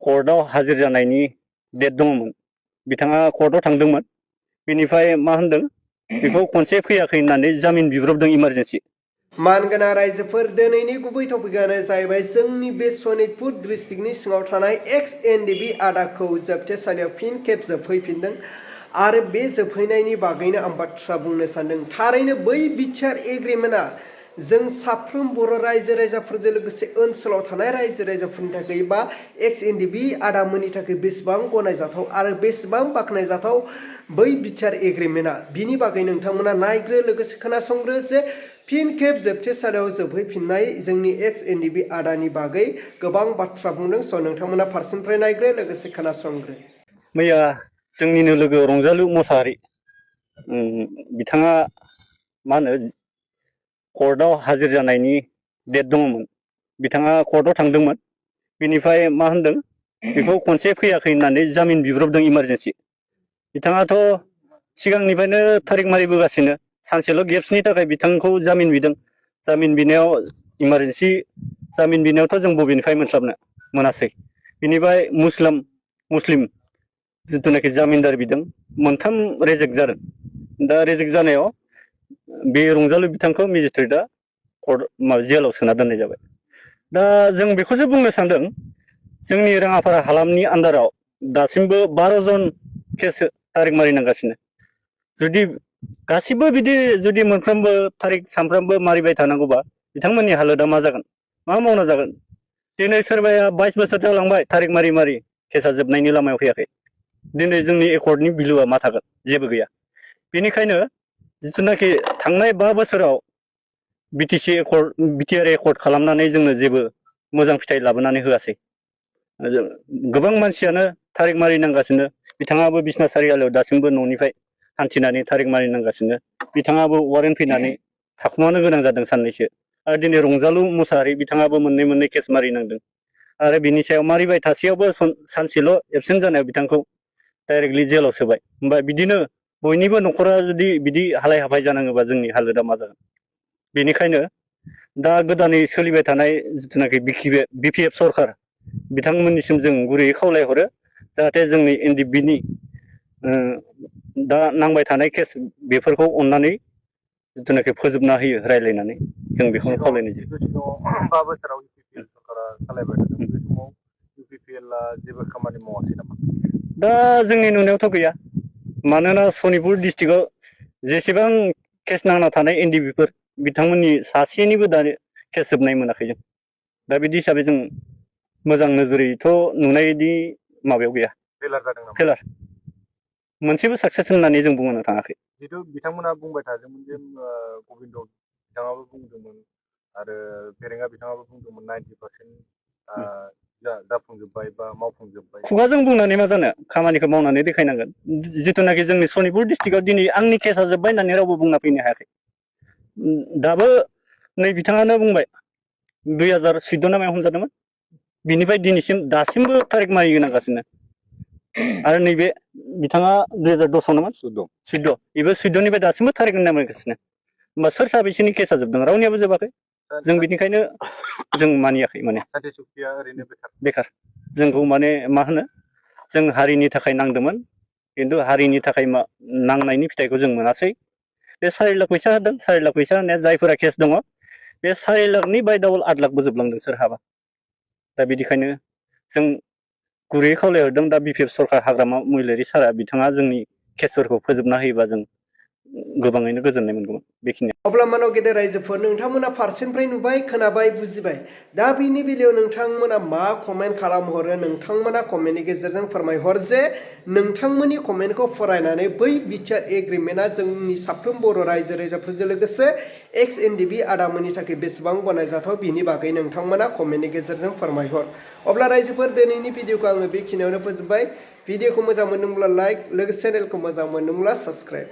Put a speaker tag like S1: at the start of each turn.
S1: कर्टआव हाजिर जानायनि डेट दङमोन बिथाङा कर्टआव थांदोंमोन बेनिफ्राय मा होनदों बेखौ खनसे फैयाखै होननानै जामिन बिब्रबदों इमारजेन्सि।
S2: मानगोनां रायजोफोर दिनैनि गुबै टपिकआनो जाहैबाय जोंनि बे सनितपुर डिस्ट्रिक्टनि सिङाव थानाय एक्स एनडिबि आदाखौ जोबथेसालियाव फिन खेब जोबहैफिनदों आरो बे जोबहैनायनि बागैनो आं बाथ्रा बुंनो सानदों। थारैनो बै बिटिआर एग्रिमेन्टआ जों साफ्रोम बर' रायजो राजाफोरजों लोगोसे ओनसोलाव थानाय रायजो राजाफोरनि थाखाय बा एक्स एनडिबि आदामोननि थाखाय बेसेबां गनायजाथाव आरो बेसेबां बाख्नायजाथाव बै बिटिआर एग्रिमेन्टआ बिनि बागै नोंथांमोना नायग्रो लोगोसे खोनासंग्रो जे फिन खेब जोबथेसालियाव जोबहैफिननाय जोंनि एक्स एनडिबि आदानि बागै गोबां बाथ्रा बुंदों। स' नोंथांमोना फारसेनिफ्राय नायग्रो लोगोसे खोनासंग्रो।
S1: मैया जोंनिनो लोगो रंजालु मोसाहारि बिथाङा मा होनो कर्टआव हाजिर जानायनि डेट दङमोन बिथाङा कर्टआव थांदोंमोन बेनिफ्राय मा होनदों बेखौ खनसे फैयाखै होननानै जामिन बिब्रबदों इमारजेन्सि। बिथाङाथ' सिगांनिफ्रायनो थारिख मारिबोगासिनो सानसेल' गेप्सनि थाखाय बिथांखौ जामिन बिदों। जामिन बिनायाव इमारजेन्सि जामिन बिनायावथ' जों बबेनिफ्राय मोनस्लाबनो मोनासै। बिनिफ्राय मुस्लिम जिथुनाखि जामिनदार बिदों मोनथाम रेजेक्ट जादों। दा रेजेक्ट जानायाव बे रंजालु बिथांखौ मेजिस्ट्रेटआ जेलाव सोना दोननाय जाबाय। दा जों बेखौसो बुंनो सानदों जोंनि राङापारा हालामनि आन्दाराव दासिमबो 12 जन केस तारिख मारिनांगासिनो। जुदि गासिबो बिदि जुदि मोनफ्रोमबो तारिख सानफ्रामबो मारिबाय थानांगौबा बिथांमोननि हालोदा मा जागोन मा मावना जागोन। दिनै सोरबाया 22 बोसोर जालांबाय तारिख मारि मारि केसा जोबनायनि लामायाव फैयाखै। दिनै जोंनि एकर्डनि बिलुआ मा थागोन जेबो गैया। बेनिखायनो जिथुनाखि थांनाय 5 बोसोराव बिटिआर एकर्ड खालामनानै जोंनो जेबो मोजां फिथाइ लाबोनानै होआसै। गोबां मानसियानो तारिख मारिनांगासिनो। बिथाङाबो बिसना सारिआलियाव दासिमबो न'निफ्राय हान्थिनानै तारिख मारिनांगासिनो। बिथाङाबो वारेन्ट फैनानै थाखुमानो गोनां जादों साननैसो। आरो दिनै रंजालु मोसाहारि बिथाङाबो मोननै केस मारिनांदों। आरो बिनि सायाव मारिबाय थासेयावबो सानसेल' एबसेन्ट जानायाव बिथांखौ डाइरेक्टलि जेलाव सोबाय। होमबा बिदिनो बयनिबो न'खरा जुदि बिदि हालाय हाफाय जानाङोबा जोंनि हालोदा मा जागोन। बेनिखायनो दा गोदानै सोलिबाय थानाय जिथुनाखि बिपिएफ सरखार बिथांमोननिसिम जों गुरैयै खावलायहरो जाहाथे जोंनि एनडिएफबिनि दा नांबाय थानाय केस बेफोरखौ अननानै जिथुनाखि फोजोबना होयो रायज्लायनानै जों बेखौनो खावलायनाय जायो।
S3: 5 बोसोराव इउपिपिएल सरकारा सालायबाय थादों बे समाव इउपिपिएलआ जेबो खामानि मावासै नामा?
S1: दा जोंनि नुनायावथ' गैया। मानोना सनितपुर डिस्ट्रिक्टआव जेसेबां केस नांना थानाय एनडिएफबिफोर बिथांमोननि सासेनिबो दानो केस जोबनाय मोनाखै जों। दा बिदि हिसाबै जों मोजां नोजोरैथ' नुनायनि माबायाव गैया।
S3: फेलार जादों नामा?
S1: फेलार मोनसेबो साक्सेस होननानै जों बुंनो थाङाखै।
S3: जिथु बिथांमोना बुंबाय थादोंमोन जे गबिन्द बिथाङाबो बुंदोंमोन आरो फेरेंगा बिथाङाबो बुंदोंमोन 90% जाफुंजोब्बाय बा मावफुंजोब्बाय।
S1: खुगाजों बुंनानै मा जानो खामानिखौ मावनानै देखायनांगोन। जिथुनाखि जोंनि सनितपुर डिस्ट्रिक्टआव दिनै आंनि केसा जोब्बाय होननानै रावबो बुंना फैनो हायाखै। दाबो नै बिथाङानो बुंबाय 2014 ना मायाव हमजादोंमोन बिनिफ्राय दिनैसिम दासिमबो तारिख मारि होनांगासिनो। आरो नैबे बिथाङा 2010 नामा 14 बेबो 14निफ्राय दासिमबो तारिख नामायगासिनो। होमबा सोर साबेसेनि केसा जोबदों रावनियाबो जोबाखै। जों बिनिखायनो जों मानियाखै माने बेखार जोंखौ माने मा होनो जों हारिनि थाखाय नांदोंमोन खिन्थु हारिनि थाखाय नांनायनि फिथाइखौ जों मोनासै। बे 4 लाख फैसा होदों 4 लाख फैसा होनाया जायफोरा केस दङ बे 4 लाखनि बाय डाबल 8 लाखबो जोबलांदों सोरहाबा। दा बिदिखायनो जों गुरैयै खावलायहरदों दा बिपिएफ सरकार हाग्रामा महिलारि सारा बिथाङा जोंनि केसफोरखौ फोजोबना होयोबा जों गोबाङैनो गोजोननाय मोनगौमोन। बेखिनिया
S2: अब्ला मानाव गेदेर रायजोफोर नोंथांमोना फारसेनिफ्राय नुबाय खोनाबाय बुजिबाय। दा बिनि बेलायाव नोंथांमोना मा कमेन्ट खालामहरो नोंथांमोना कमेन्टनि गेजेरजों फोरमायहर जे नोंथांमोननि कमेन्टखौ फरायनानै बै बिटिआर एग्रिमेन्टआ जोंनि साफ्रोम बर' रायजो राजाफोरजों लोगोसे एक्स एनडिएफबि आदामोननि थाखाय बेसेबां गनायजाथाव बिनि बागै नोंथांमोना कमेन्टनि गेजेरजों फोरमायहर। अब्ला रायजोफोर दिनैनि भिडिअखौ आङो बेखिनियावनो फोजोबबाय। भिडिअखौ मोजां मोनदोंब्ला लाइक लोगोसे चेनेलखौ मोजां मोनदोंब्ला साबस्क्राइब।